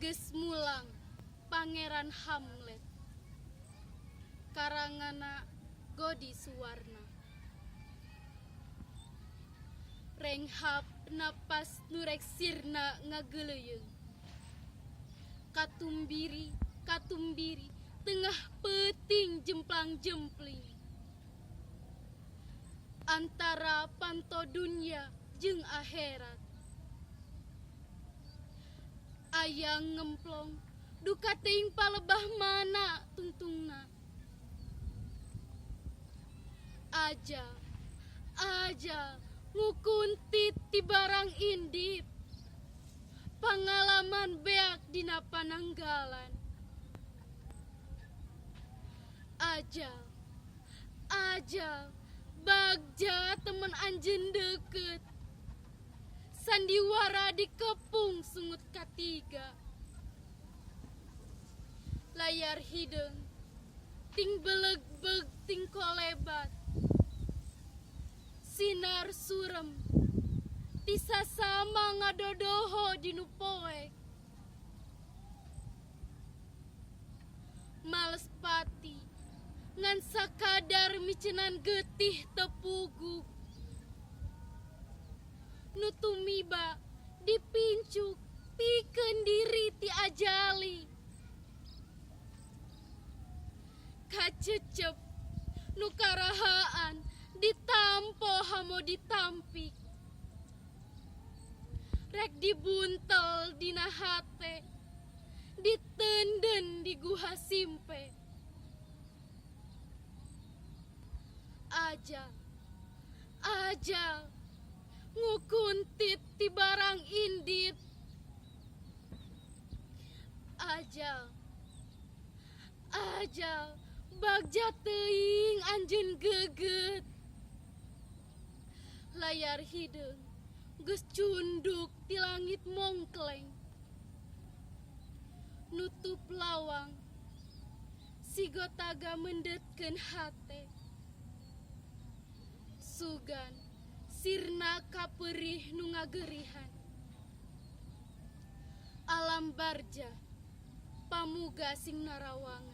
Geus mulang Pangeran Hamlet. Karanganna Godi Suwarna. Renghap napas nu rek sirna ngageuleuyeung. Katumbiri katumbiri tengah peuting jemplang-jempling. Antara panto dunya jeung akhirat. Aya ngemplong duka teuing palebah mana tungtungna. Aja aja ngukuntit ti barang indit. Pangalaman beak dina pananggalan. Aja aja bagja temen anjeun deukeut. Sandiwara dikepung sungut katiga. Layar hideung ting belegbeg ting kolebat. Sinar surem ti sasama ngadodoho dinu poek. Males pati ngan sakadar miceunan getih teu puguh. Nu tumiba dipincuk pikeun diri ti ajali. Kacecep nu karahaan ditampo hamo ditampik. Rek dibuntel dina hate, diteunden di guha simpe. Aja aja ngukuntit ti barang indit. Aja aja bagja teuing anjeun geugeut. Layar hideung geus cunduk ti langit mongkleng. Nutup lawang sigotaga meundetkeun hate. Sugan sirna kapeurih nu ngagerihan. Alam barja pamuga sing narawangan.